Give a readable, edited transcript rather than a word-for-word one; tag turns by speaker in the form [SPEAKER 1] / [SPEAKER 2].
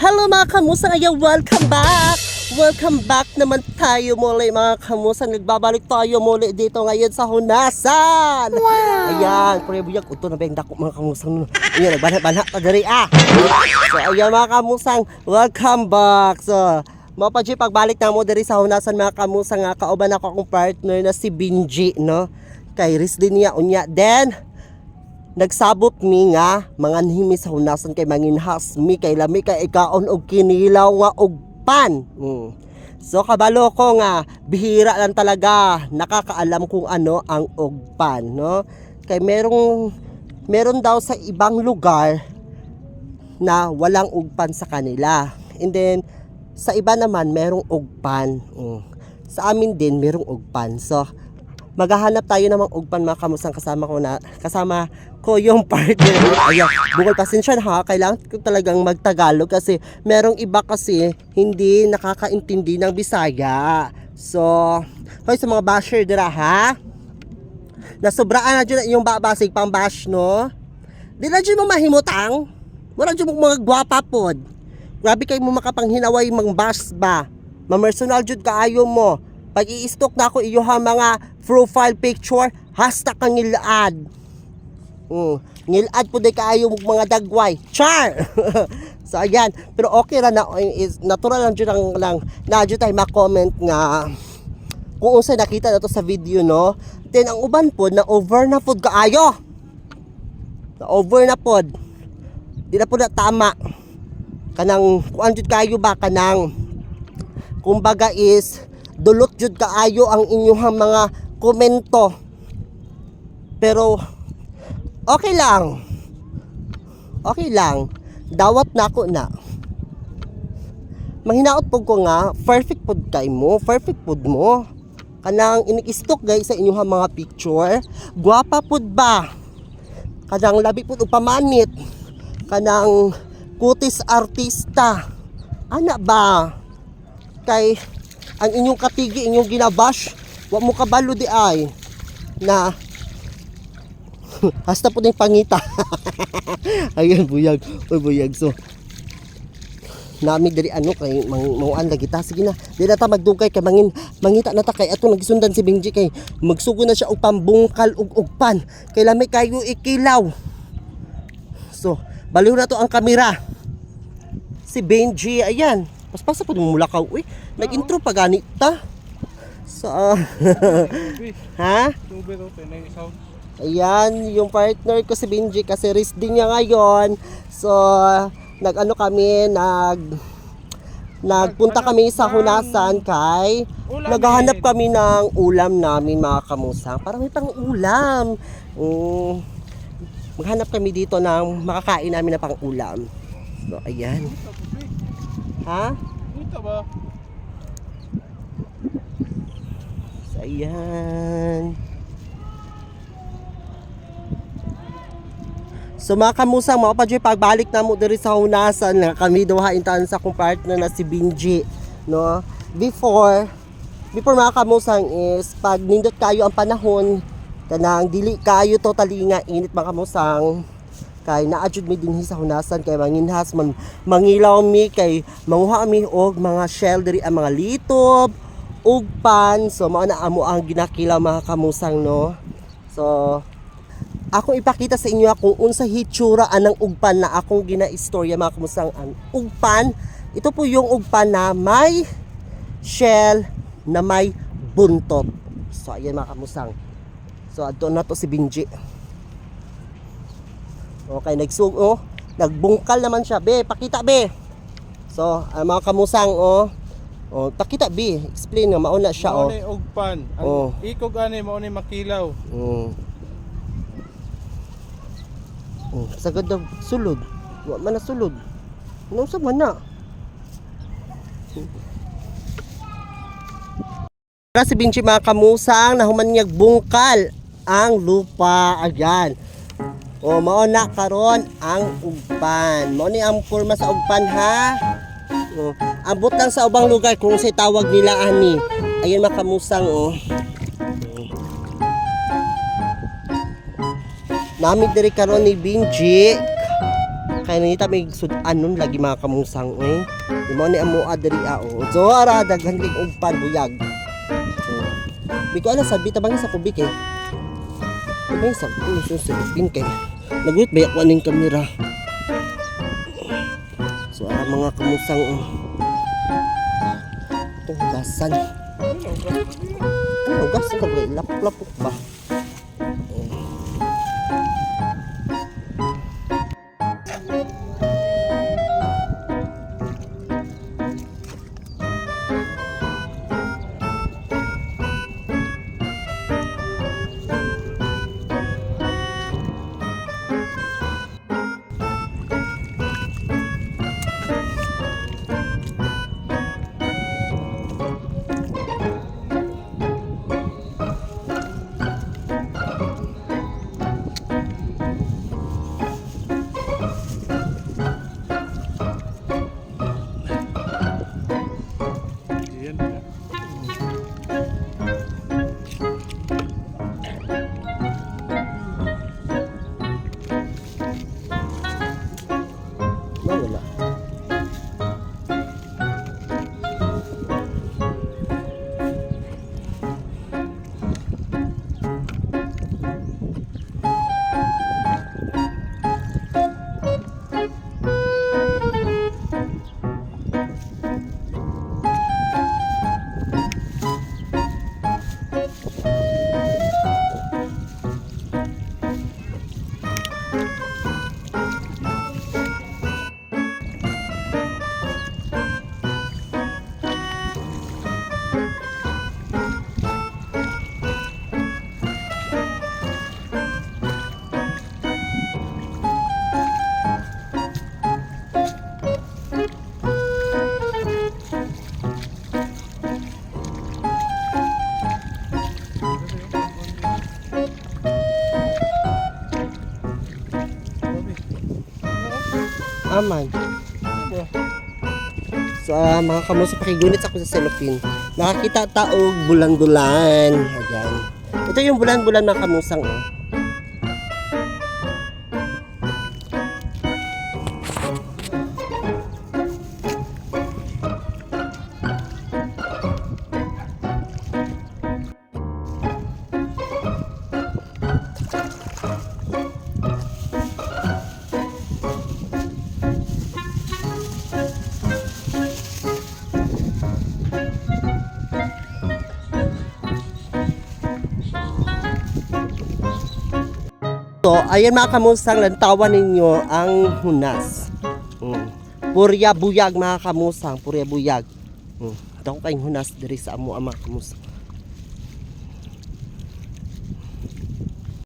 [SPEAKER 1] Hello, mga kamusang! Ayan, welcome back! Welcome back naman tayo muli, mga kamusang. Nagbabalik tayo muli dito ngayon sa Hunasan! Wow! Ayan, pre buyag, uto na ba yung dako, mga kamusang? Ayan, nagbanha-banha pa diri ah! So ayan, mga kamusang, welcome back! So, mao pa dyan, pagbalik na mo diri sa Hunasan, mga kamusang, nga kauban ako akong partner na si Binji, no? Kay Riz din niya, unya. Then, nagsabot mi nga manganhimi sa Hunasan kay manginhas mi kay lami kay ikaon og kinilaw nga og pan. So kabalo ko nga bihira lang talaga nakakaalam kung ano ang ugpan, no? Kay meron daw sa ibang lugar na walang ugpan sa kanila. And then sa iba naman merong ugpan. Sa amin din merong ugpan. So maghahanap tayo ng mga ugpan, mga kamusang, kasama ko yung partner. Ayan, bukol, pasensya na ha, kailangan ko talagang magtagalog kasi merong iba kasi hindi nakakaintindi ng Bisaya. So, hoy sa mga basher dira ha. Nasobraan na dyan yung babasig pang bash, no? Di na dyan mo mahimutang. Wala dyan mo mga gwapa pod. Grabe kay mo makapanghinaway mang bash ba. Mamersonal jud kaayo mo. Pag i-stalk na ako iyo ha mga profile picture, hashtag kang ngilaad. Ngilad po day kaayo mo mga dagway. Char! So ayan, pero okay ra na is natural lang jud ang lang na jud tayo ma-comment nga kung unsay nakita na to sa video, no. Then ang uban pod na over na pod kaayo. Na over na pod. Di na pod na tama. Kanang kuan jud kayo ba, kanang kumbaga is dulot jud kaayo ang inyong mga komento. Pero okay lang. Okay lang. Dawat na ako na. Manghinaot pud ko nga perfect pud kay mo, perfect pud mo. Kanang inik-stalk guys sa inyong mga picture, gwapa pud ba? Kanang labi pud og pamanit. Kanang kutis artista. Ana ba? Kay ang inyong katigi inyong ginabash, wa mo kabalo di ay na hasta po yung pangita. Ayun, buyag. Uy, buyag. So, nami diri ano kay manguan lagi ta, sige na, di na ta magdugay kay mangita na ta kay atong nagisundan si Benji kay magsugo na siya og pambungkal og ugpan kay lami kayo ikilaw. So baliw na to ang kamera si Benji. Ayan, paspasa po mo mulakaw. Uy, nag-intro pa gani ta so ha.
[SPEAKER 2] Tubig to, tinay sound.
[SPEAKER 1] Ayan, yung partner ko si Benji kasi rest din niya ngayon. So, nag-ano kami, nagpunta kami sa Hunasan kay
[SPEAKER 2] Ulamin.
[SPEAKER 1] Naghahanap kami ng ulam namin, mga kamusang. Para may pang ulam. Maghanap kami dito ng makakain namin na pang ulam. So, ayan. Ha?
[SPEAKER 2] Dito ba?
[SPEAKER 1] So, ayan. So mga kamusang, mga pa pagbalik na mo diri sa Hunasan na kami duha intaan sa akong partner na si Binji, no? Before, mga kamusang, is pag nindot kayo ang panahon kanang dili kayo totally nga init, mga kamusang, kay naa jud mi dinhi sa Hunasan kay manginhas man, mangilaw mi kay manguha mi og mga shell diri, ang mga litob, ugpan. So mao na amo ang ginakilaw, mga kamusang, no? So akong ipakita sa inyo kung unsa hitsura anang ugpan na akong ginaistorya, mga kamusang. Ang ugpan, ito po yung ugpan na may shell na may buntot. So ayan, mga kamusang, so adto na to si Benji. Okay, oh, nagbungkal naman siya. Be, pakita be. So, ang mga kamusang, oh. Oh, pakita be, explain nga mauna siya, oh.
[SPEAKER 2] Mao ni ugpan. Ang
[SPEAKER 1] Oh.
[SPEAKER 2] ikog ani mao ni makilaw.
[SPEAKER 1] Oh, sagad daw sulod. Wa man na sulod. Ano sa man na? Para si Vinci, mga kamusang, nahuman niyag bungkal ang lupa. Ayan. O, mao na karon ang ugpan. Mao ni ang forma sa ugpan ha. O, ambot lang sa ubang lugar kung say tawag nila ani. Ayan, mga kamusang, oh. Nami diri karon ni Benji. Kaya nangita may sudanon lagi mga kamusang eh. Di mo ni amo diri a oh. So ara daghan kay ugpan buyag. So, di ko alam sabi tabangin sa kubik eh. Tabangin sa sa lupin kay. Nagulit ba ako aning kamera? So ara mga kamusang oh. Itong hugasan. Ano hugasan ka ba? Lapok-lapok ba?
[SPEAKER 2] Yan.
[SPEAKER 1] Nawala. Aman.
[SPEAKER 2] Ano ba?
[SPEAKER 1] So, mga kamuso, pakigunit ako sa cellophane. Nakakita taog bulan-bulan. Ayan. Ito yung bulan-bulan mga kamusang. Oh. So, ayan mga kamusang, lantawan ninyo ang hunas. Purya buyag mga kamusang, purya buyag. Dako kayong hunas diri sa amo ang mga kamusang.